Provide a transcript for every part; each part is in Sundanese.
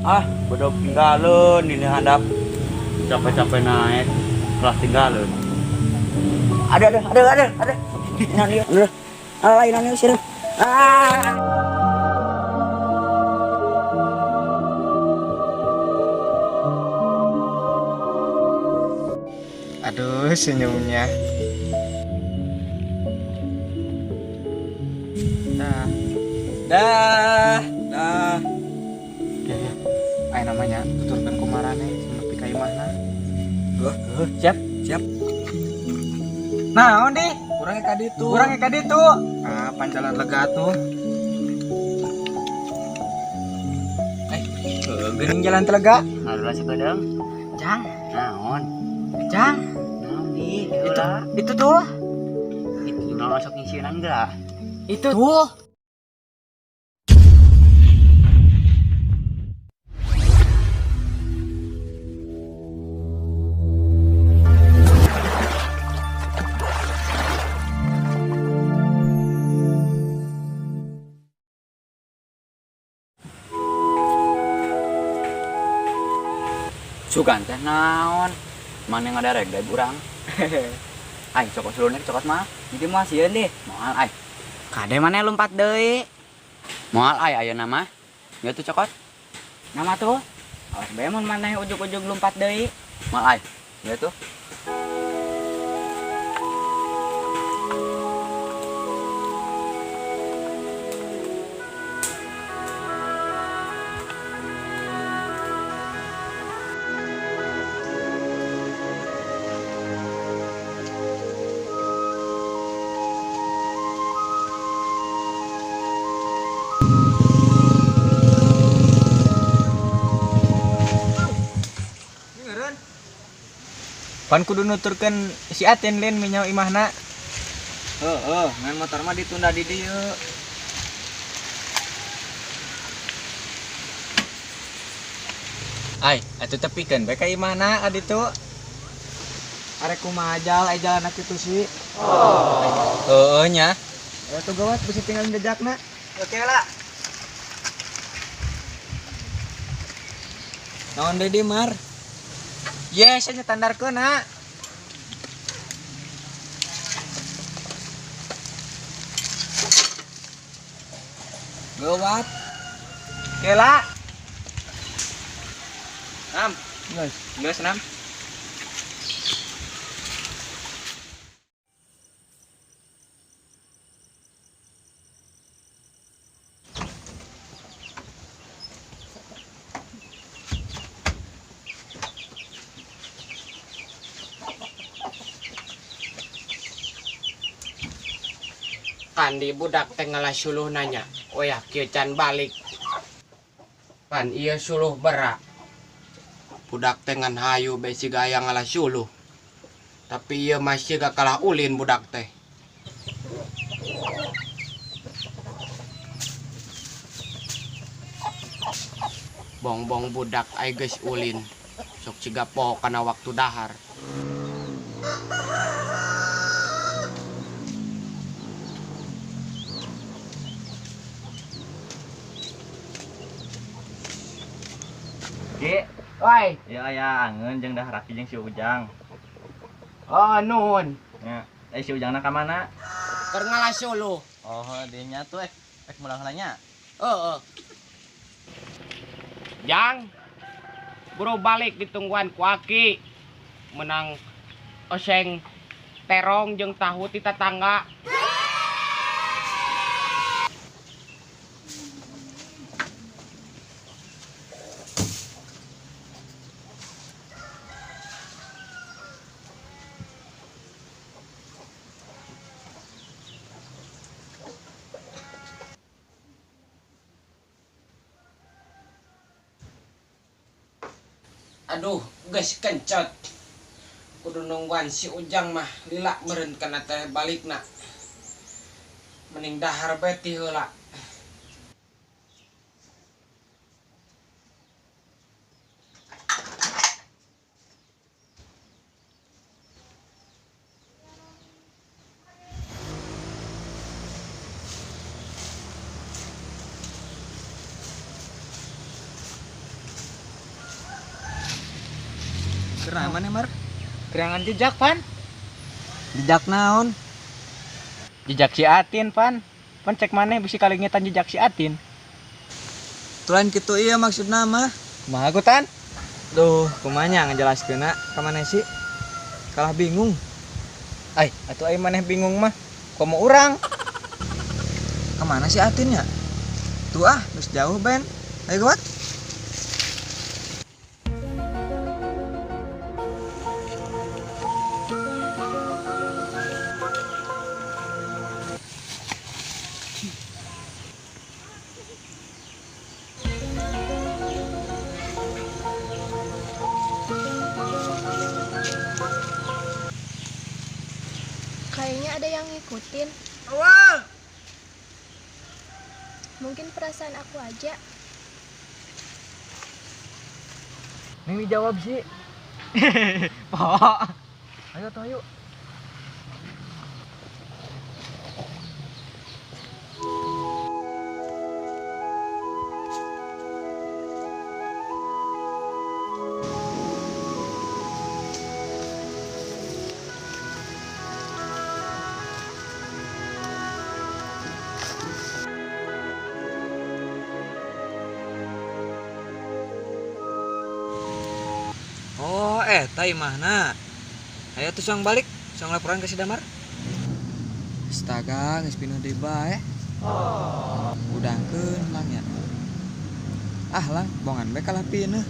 Ah, bedog tinggalin ini handap. Capek-capek naik, kelas tinggalin. Ada. Nah, dia. Ada. Lain anu sih. Ah. Aduh, senyumnya. Dah. Dah, dah. Ya, ya. Ayo namanya tuturkan kumarane nepi ka imahna. Siap, siap. Nah, ondi, Kurangnya ka ditu. kurang ka ditu. Ah, panjalan lega tuh. Geuning jalan telega. Aduh, sekedeng. Jang, Naon? jang. Naon di? Itu tuh. Itu naon sok ngisieunan geura. Itu tuh. Sugan teh naon? Mana ngadarek deui urang. Ai cokot suluna cokot mah. Jadi mah sieun deh. Moal ai. Kade mana lompat deui? Moal ai ayeuna mah. Ya tuh cokot. Nama tuh. Awas bae mun maneh ujug-ujug lompat deui. Moal ai. Ya tuh. Pan kudu nuturkeun si Atin lin minyau imahna. Heeh, ngan motor mah ditunda di dieu. Ai, atuh tepikeun bae ka imahna ka ditu. Arek kumaha jal ai jalan kitu sih. Heeh nya. Ya tuh gawat bisa tinggalin jejakna. Oke lah. Naon deui di Mar? Yes, nya tandarkeun na. Gawat. Kela. Nam. Geus. Geus, Nam. Kandi budak teh ngalah suluh nanya, oya kieu can balik. Pan ieu suluh berak. Budak teh ngan hayu bae siga aya ngalah suluh. Tapi ieu mah siga kalah ulin budak teh. Bongbong budak ai geus ulin. Sok siga poho kana waktu dahar. Ki, Woi, ya aya angeun jeung dahar aki jeung si Ujang. Oh nuhun. Ya, si Ujangna ka mana? Keur ngalah suluh. Oh, dinya tuh ek mulang heula nya. Heeh. Jang, buru balik ditungguan ku aki. Menang oseng terong jeung tahu ti tetangga. Aduh, geus kencot. Kudu nungguan si Ujang mah lila meureun kana teh balikna. Mending dahar bae ti heula. Nah, mana Mar? Kerangan jejak, Pan. Jejak naon? Jejak si Atin, Pan. Pan cek maneh bisi kalingitan jejak si Atin. Tulan kitu ieu maksudna mah. Kumaha Tan? Duh, kumanya ngejelaskeunna ka maneh sih? Kalah bingung. Ai, atuh ai maneh bingung mah. Komo urang. Kemana si Atin ya? Tuh ah, geus jauh Ben. Ayo gawat. Kayaknya ada yang ngikutin. Mungkin perasaan aku aja. Ini dijawab sih. Pak. Ayo tuh ayo. Oh, tai mana? Ayo tuh sang balik, sang laporan ke si Damar. Astaga, geus pinuh deui bae. Udangkeun lang ya. Ah lang, bongan bae kalah pinuh.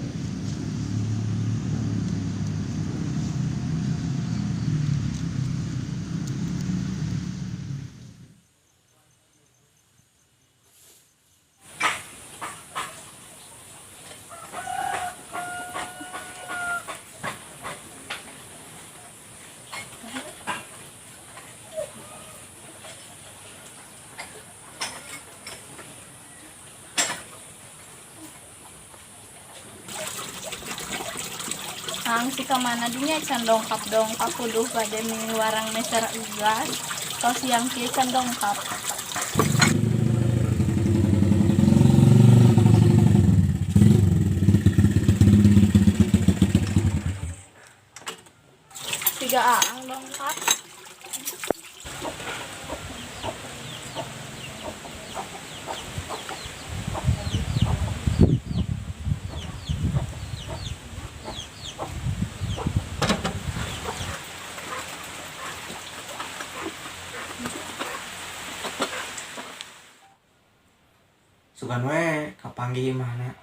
Kang si kamana dinya can dongkap dongkap kudu bade miwarang meser gas tos siang kieu can dongkap. Tiga aang dongkap. Sugan we kapanggih imahna.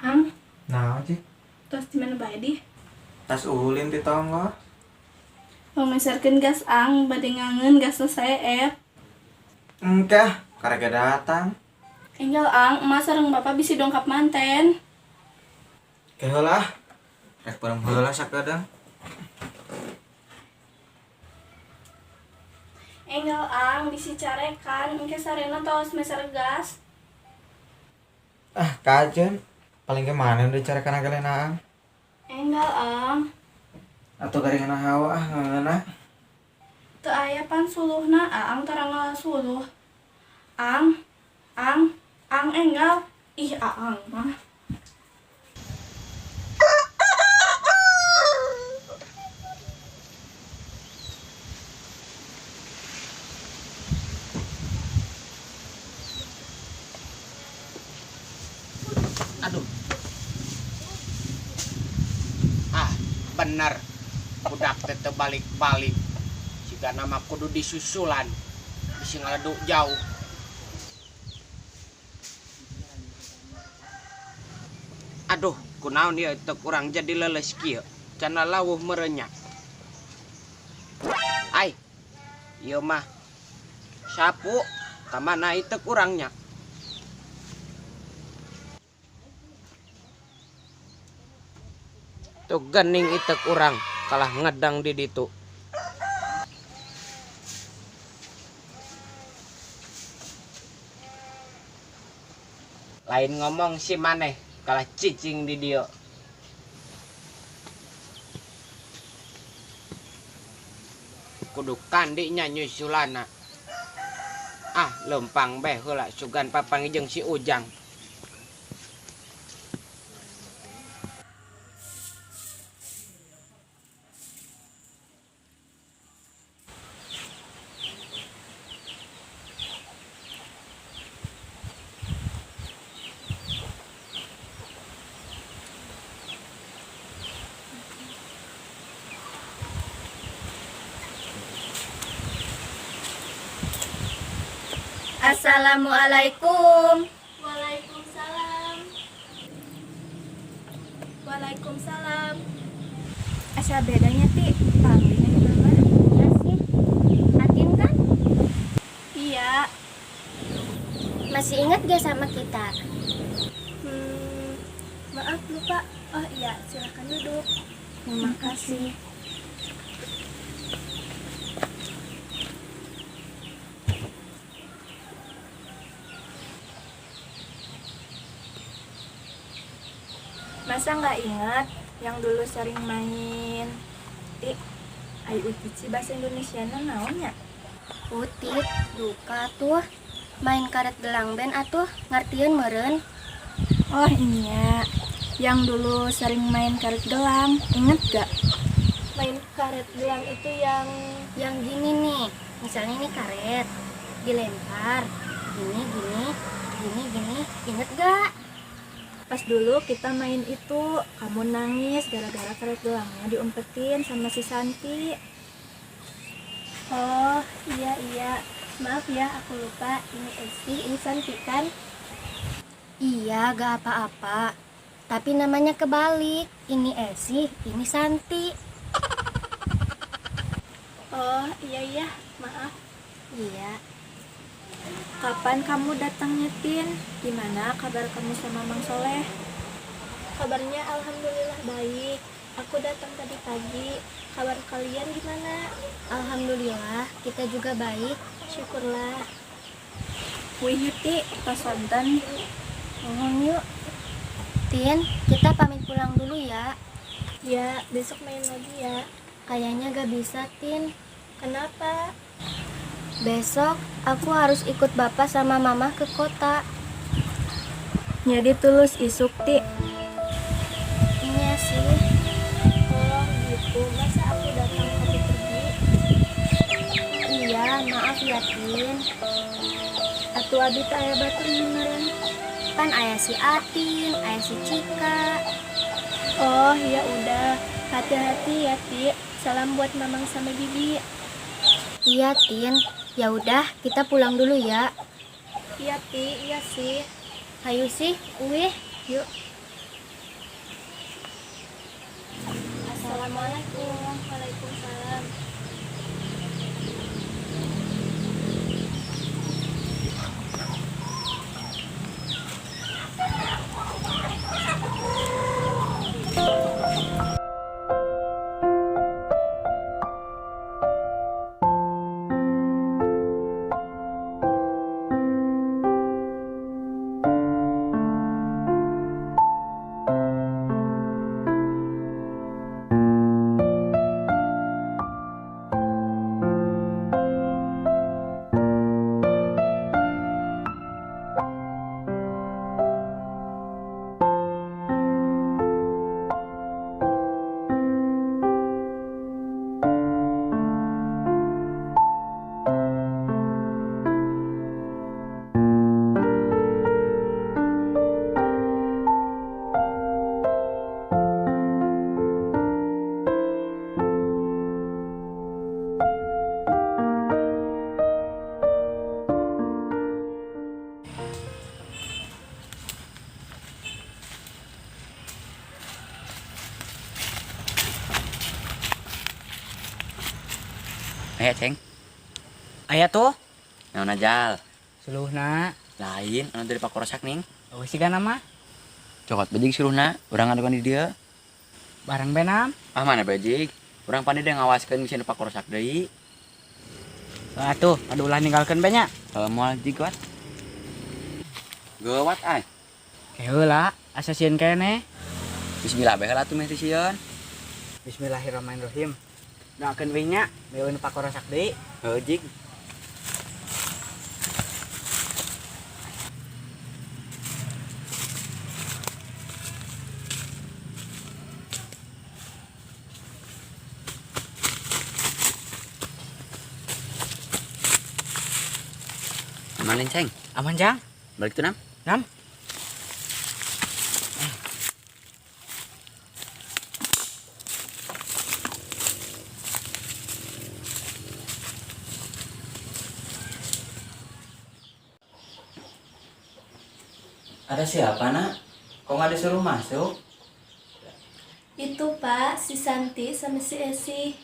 Ang, Naon sih? tos di mana bae di? Tas ulin ti tonggo. Pangmeserkeun gas ang bade ngangeun gasna saeep. Engkah, karega datang. Enggal ang, emak sareng bapak bisi dongkap manten. Ke heula. Rek bareng heula sakedeung. Enggal ang bisi carekan, engke sarena tos meser gas. Ah, kajen. Paling ke mana udah carekan agak aang. Enggal ang, Atau garingan hawa ah ngeunah. teu aya pan suluhna aang tarang ngala suluh. Ang, ang, ang enggal. Ih aang mah. Aduh. Ah, bener. Budak teh teu balik-balik. Siga nama kudu disusulan. Bisi ngaleduk jauh. Aduh, kunaon ieu teu kurang jadi leuleus kieu. Can lawuh merenya. Ai. Ieu mah sapu ka mana ieu kurangnya. Tuh gening itek urang kalah ngedang di ditu. Lain ngomong si maneh kalah cicing di dieu. Kudu kandinya nyusulana. Ah, lempang beh heula sugan papanggih jeung si Ujang. Assalamualaikum. Waalaikumsalam. Waalaikumsalam. Asa bedanya, Ti, panggilnya nama. Iya sih. Atin kan? Iya. Masih ingat gak sama kita? Maaf lupa. Oh iya, silakan duduk. Terima kasih. Masa nggak ingat yang dulu sering main? Ti, ai utici bahasa Indonesia naonnya? Utit, duka tuh. Main karet gelang ben atuh, ngertieun meureun. Oh iya, yang dulu sering main karet gelang, inget gak? Main karet gelang itu yang gini nih. Misalnya ini karet dilempar gini gini gini gini, inget gak? Pas dulu kita main itu, kamu nangis gara-gara karet gelangnya diumpetin sama si Santi. Oh iya iya, maaf ya aku lupa. Ini Esi, ini Santi kan? Iya, gak apa-apa. Tapi namanya kebalik. Ini Esi, ini Santi. Oh iya iya, maaf. Iya. Kapan kamu datangnya, Tin? Gimana kabar kamu sama Mang Soleh? Kabarnya alhamdulillah baik. Aku datang tadi pagi. Kabar kalian gimana? Alhamdulillah, kita juga baik. Syukurlah. Wih, Yuti, tos sonten. Mohon yuk. Tin, kita pamit pulang dulu ya. Ya, besok main lagi ya. Kayaknya gak bisa, Tin. Kenapa? Besok aku harus ikut bapak sama mama ke kota. Jadi tulus isuk, Ti. Iya sih. Oh gitu, masa aku datang kamu pergi? Iya, maaf ya, Tin. Atuh abi teh aya batur beneran. Pan aya si Atin, aya si Cika. Oh ya udah, hati-hati ya, Ti. Salam buat Mamang sama Bibi. Iya, Tin. Ya udah, kita pulang dulu ya. Iya, Ti. Iya sih. Hayu sih, uih. Yuk. Assalamualaikum. Waalaikumsalam. Aya, Ceng. Aya tuh. Naon ajal? Suluhna. Lain anu dari Pakorosak ning. Oh, siga nama. Cokot bejig suluhna, urang ngadukan di dieu. Barang benam. Ah mana bejig? Urang pandai deh ngawaskeun bisa Pakorosak deui. Atuh, aduh ulah ninggalkeun be nya. Heuh, moal jig wat. Geuwat ai. Keheula, asa sieun keneh. Bismillah bae heula atuh meh teh sieun. Bismillahirrahmanirrahim. Doakeun we nya, meueun Pakorosak deui. Heuh jig. Aman Ceng? Aman, Jang. Balik tuh, Nam. Nam. Ada siapa, Nak? Kok nggak disuruh masuk? Itu Pak, si Santi sama si Esi.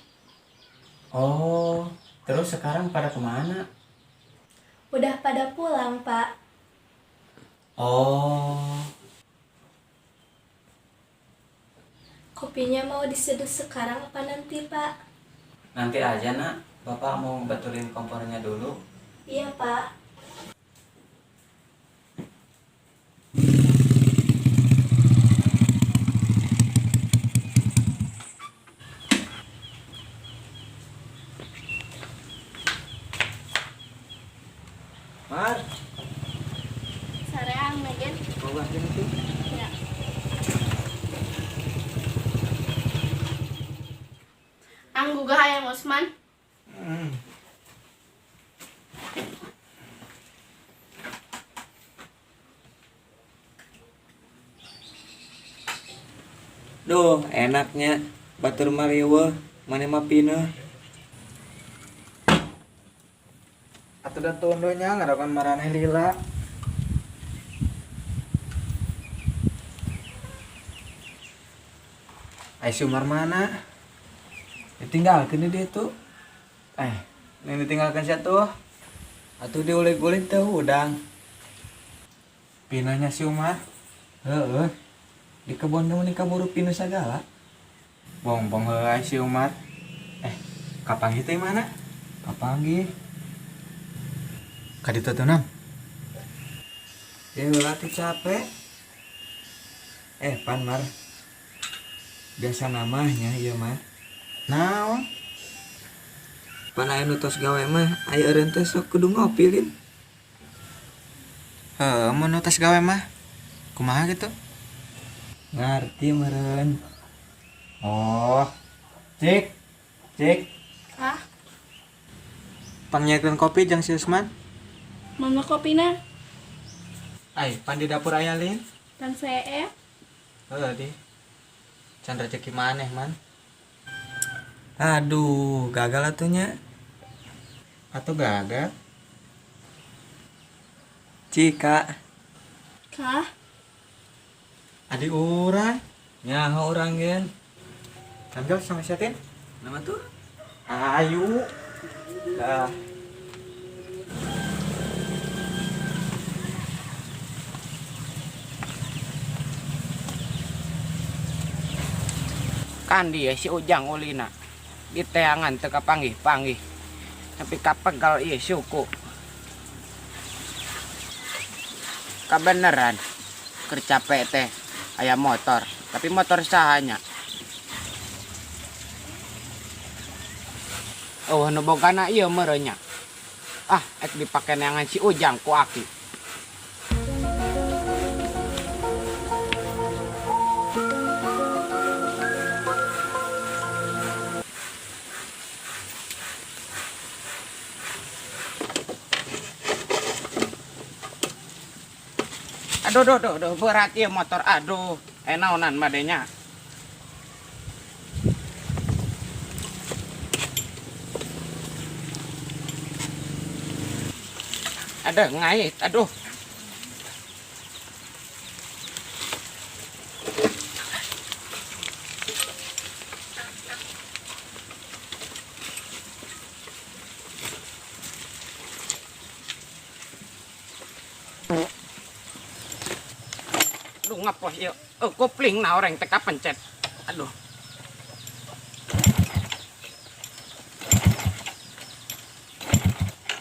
Oh, terus sekarang pada kemana? Udah pada pulang, Pak. Oh. Kopinya mau diseduh sekarang apa nanti, Pak? Nanti aja, Nak. Bapak mau betulin kompornya dulu. Iya, Pak. Mar, Sareang, Megan. boga gini tuh. Ya. Anggugah hayang Osman. Duh, enaknya batur mariweuh, maneh mah pineuh. Atuh da tunduh nya ngadakan maraneh lila. Ai si Umar mana? Ditinggalkeun di ditu. Eh, yang ditinggalkan siapa tuh? Atuh diulik-ulik teh hudang. Pinahnya si Umar. Heeh. Di kebon teh meni kaburu pinuh sagala. Bongbong heula si Umar. Eh, kapanggih teh mana? Kapanggih. Ka ditu tuh nam. Ya heula teh capek. Eh, pan Mar. Biasa namanya ieu mah. Naon? Pan aya nu tos gawe mah, aya eureun teh sok kudu ngopi lin. Heuh, mun nu tos gawe mah. Kumaha gitu? Ngarti meureun. Oh. Cik. Cik. Hah? Pangnyiekeun kopi jeung si Usman. Mama kopina Ai, pan di dapur aya lin. dan CF. Heuh di. Can rezeki maneh, man. Aduh, gagal atuh nya. Atuh gagal. Cika, Kah? Adi urang. nyaho urang gen. Ambil sama siatin. Nama tuh? Ayu. Dah. Kan dia si Ujang ulina. Di teangan teu kapanggih-panggih. Tapi kapegal ieu suku. Kabeneran keur capek teh aya motor, tapi motor sahanya. Oh, nu bogana ieu meureun nya. Ah, ek dipake neangan si Ujang ku aki. Aduh, aduh, aduh, aduh, berat ieu motor, aduh. Naonan madenya. Aduh, ngait, aduh. Aduh, ngapos ieu. Kopling na orang teka pencet. Aduh.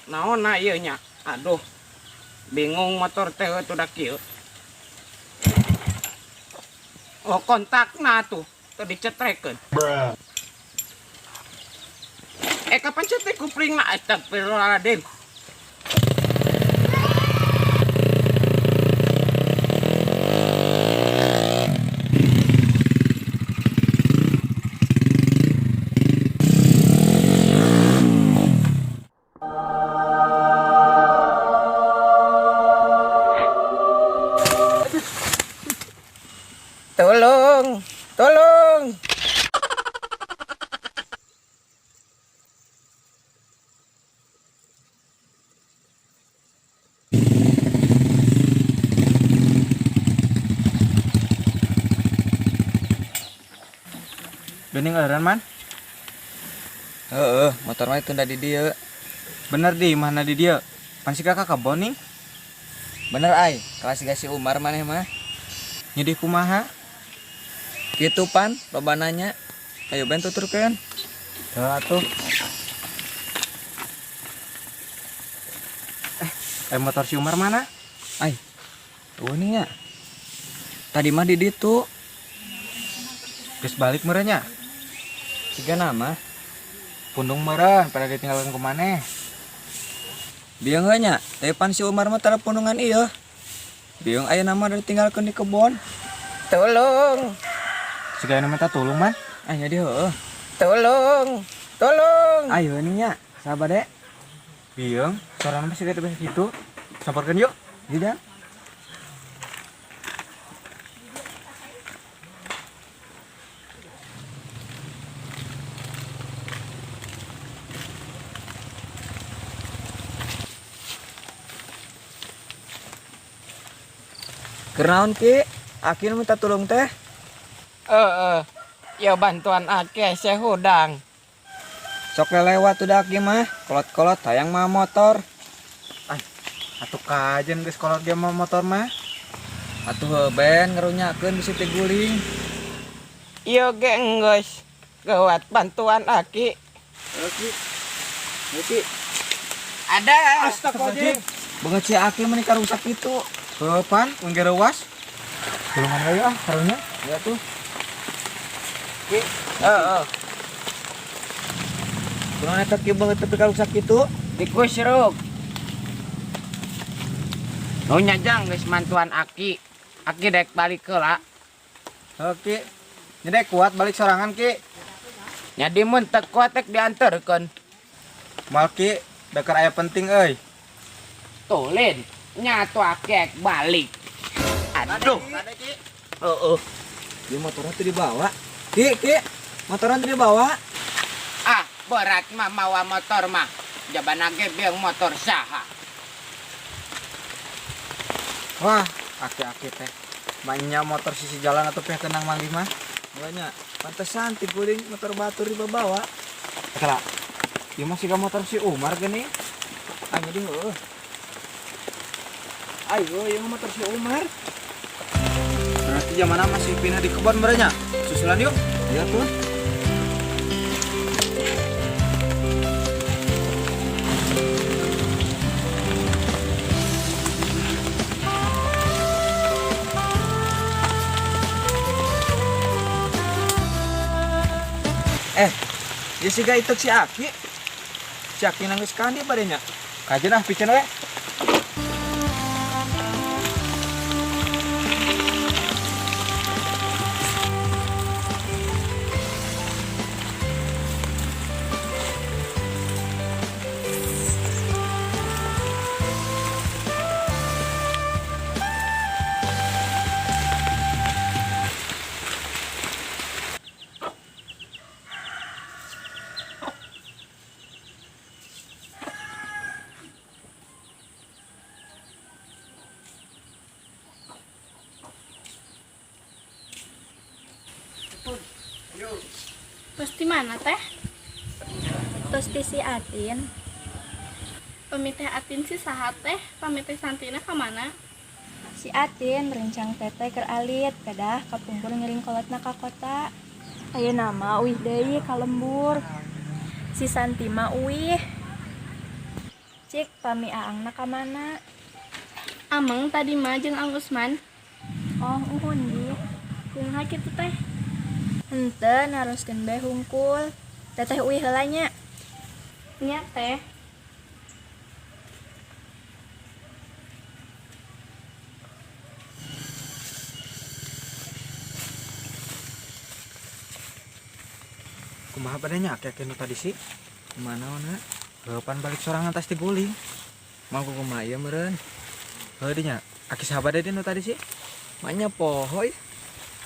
Naon na ieu nya? Aduh. Bingung motor teh atuh da kieu. Oh, kontakna tuh. Teu dicetrekeun. Kapan cetrek kupling na? Astagfirullahaladzim. Tolong, tolong. Bening eureun man. Heeh, motor mah tunda di dieu. Bener di mana di dieu? Pan si kakak kebon nih. Bener ai, kelas siga si Umar maneh mah. Nyedih kumaha? Kitu pan, loba nanya. Ayo ben tuturkeun. Heuh atuh. Motor si Umar mana? Ai. Eueuh nih nya. Tadi mah di ditu. Geus balik meureun nya. Siga nama. Pundung meureun pada ditinggalkeun ku maneh. Biung heuh nya, tapi pan si Umar mah tara pundungan ieu. Biung aya nama ditinggalkeun di kebon. Tolong. Siga anu minta tulung man. Ah jadi heueuh. Tolong. Tolong. Ayo nih nya, sabar dek. Biung, suarana mah siga teu biasa kitu. Samperkeun yuk. Ieu dan. Kenaon Ki? Aki nu minta tulung teh. Heeh. Ya bantuan aki saya hudang. Sok lelewat udah aki mah, kolot-kolot hayang mah motor. Ay, atuh kajen geus kolot ge mah motor mah. Atuh heuh ben ngerunyakeun bisi teh guling. Ieu ge enggeus. Gawat bantuan aki. Heuh Ki. Heuh Ki. Ada. Astagfirullahaladzim. Beungeut si aki mah nikah rusak kitu. Heuh pan, mun ge reuas. Tulungan we ah karunya. Ya tuh. Ki. Heeh. Kunaon eta ki beungeut tepi ka rusak kitu? Dikusruk. Nu nyajang geus mantuan aki. Aki dek balik heula. Heuh Ki. Nya dek kuat balik sorangan Ki. Nya di mun teu kuat dek dianterkeun. Moal Ki, deker aya penting euy. Tulin, nya atuh aki ek balik. Aduh. Heeh. Ieu motorna teu dibawa. Ki, Ki, motorna teu dibawa. Ah, berat mah mawa motor mah. Jabana ge beung motor saha. Wah, aki-aki teh. Manya motor sisi jalan atau pihak tenang manggih mah. Banyak. Pantesan tiguling motor batur dibawa. Kala. Ieu mah siga motor si Umar geuning. Ah, jadi heueuh. Ayo, ieu mah motor si Umar. Berarti zamanna masih pindah di kebon berenya. Susulan yuk. Iya tuh. Ya siga itu si Aki. Si Aki nangis kandi badenya. Kajen ah piceun we. Tos di mana teh? Tos di si Atin. Pami teh Atin si saha teh? Pami teh Santina ka mana? Si Atin rencang teteh keur alit, pedah kapungkur ngiring kolotna ka kota. Ayeuna mah uih deui ka lembur. Si Santi mah uih. Cik pami aangna ka mana? Ameng tadi mah jeung Ang Usman. Oh, uhun di. Kumaha kitu teh? Henteu naroskeun bae hungkul. Teteh uih heula nya. Nya teh. Kumaha badanya aki-aki nu tadi sih? Kumaha naonna? Heupan balik sorangan tas diguling. Mau kumaha ieu meureun? Heuh dinya, aki saha bade nu tadi sih? Manya poho ih.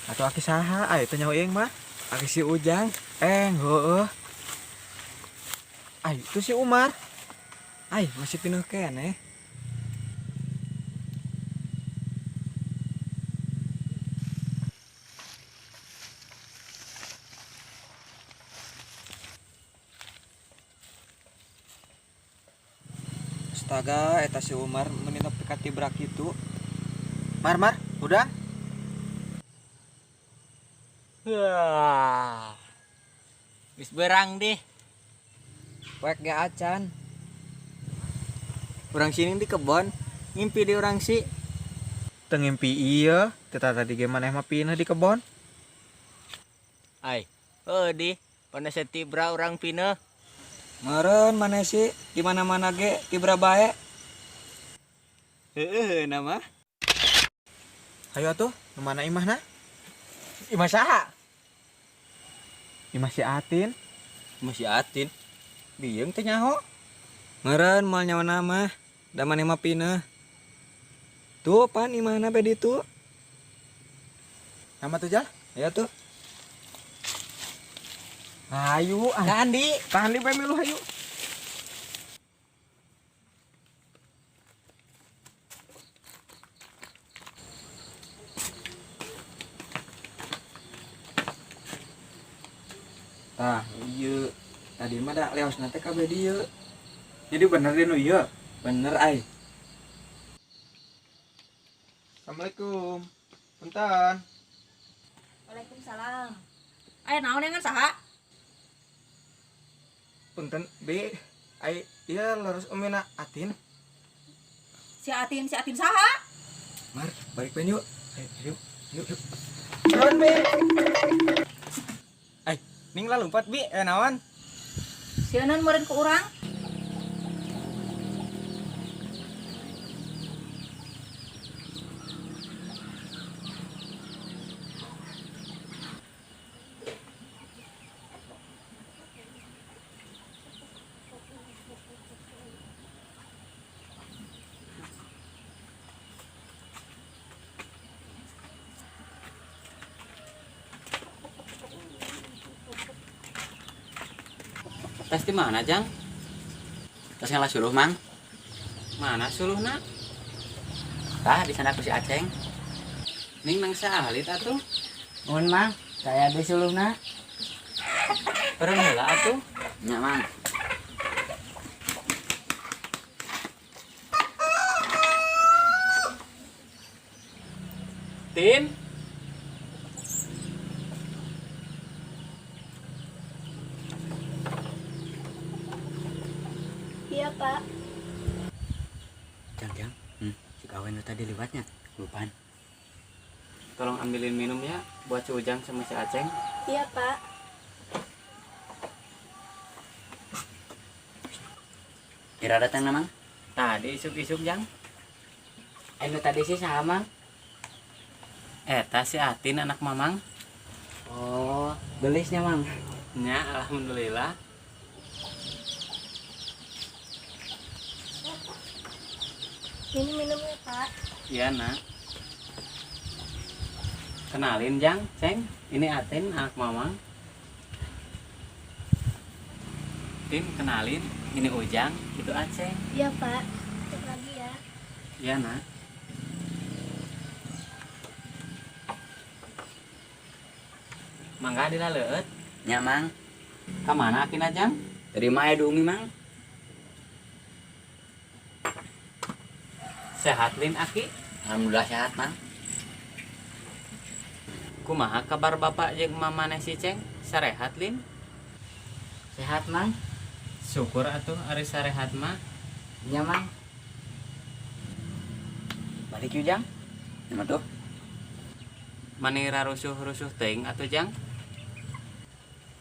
Atau aki saha? Ah, itu nyaho ieu mah. Aki si Ujang. Heueuh. Ah, itu si Umar. Ai, masih pinuh keneh. Astaga, eta si Umar meni nepi ka tibrak kitu. Mar, mar, udah. Wah. Geus berang deh. Poek ge acan. Urang sini di kebon, ngimpi di urang si. Teu ngimpi ieu, teu tadi ge maneh mah pineh di kebon. Ai, heuh di, pana tibra urang pineh. Meureun maneh sih di mana-mana ge tibra bae. Heueuh na mah. Hayu atuh, nu mana imahna? Imah saha? Imah si Atin. Imah si Atin. Bieung teh nyaho. Meureun moal nyaona mah, da maneh mah pineh. Tuh pan imahna be ditu. Nama tuh Jal? Ya tuh. Hayu, ah. Tahan di. Tahan di bae milu hayu. Tah, ieu tadi mah da leosna teh kabeh dieu. Jadi bener di nu ieu. Bener ai. Assalamualaikum. Punten. Waalaikumsalam. Aya naon dengan saha? Punten, Bi. Ai ieu leres umina Atin. Si Atin, si Atin saha? Mar, balik pen yuk. Ayo, yuk, yuk, yuk. Nuhun, Bi. Ai, ning lah lompat bi, naon? Sieun meureun ku urang. Tes di mana, Jang? Tes ngalah suluh, Mang. Mana suluhna? Tah, di sana ku si Aceng. Ning nang saalit atuh. Nuhun Mang, saya di suluhna. Bareng heula atuh. Nya, Mang. Tin. Iya, Pak. Jang, Jang. Si kawan lu tadi lewatnya. Lupaan. Tolong ambilin minum ya buat si Ujang sama si Aceng. Iya, Pak. Kira datang na, Mang? Tadi isuk-isuk, Jang. Anu tadi sih saha Mang? Eta si Atin anak Mamang. Oh, gelisnya Mang. Nya, alhamdulillah. Ini minumnya, Pak. Iya, Nak. Kenalin, Jang, Ceng. Ini Atin, anak Mamang. Tin, kenalin. Ini Ujang, itu Aceng. Iya, Pak. Tutup lagi ya. Iya, Nak. Mangga dilaleueut. Nya, Mang. Ka mana akina, Jang? Dari mah aya Umi, Mang. Sehat lin aki? Alhamdulillah sehat, Mang. Kumaha kabar bapak jeung mamane si Ceng? Sarehat lin? Sehat Mang. Syukur atuh ari sarehat mah. Nya Mang. Balik yuk Jang. Nya tuh. Mani rarusuh-rusuh teuing atuh Jang?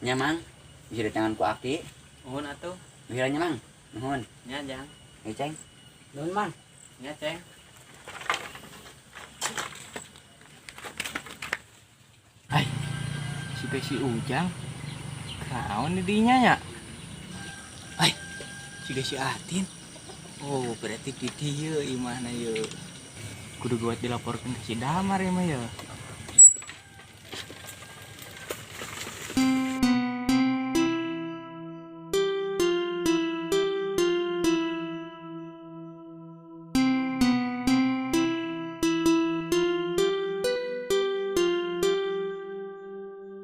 Nya, Mang. Bisa di tangan ku aki. Nuhun atuh. Nya, Mang. Nuhun. Nya, Jang. Ayo, Ceng. Nuhun Mang. Nya, Ceng. Ai, si si Ujang. Kaon di dinya nya? Ai, si si Atin. Oh, berarti di dieu imahna yeuh. Kudu buat dilaporkan ke si Damar ya mah ya.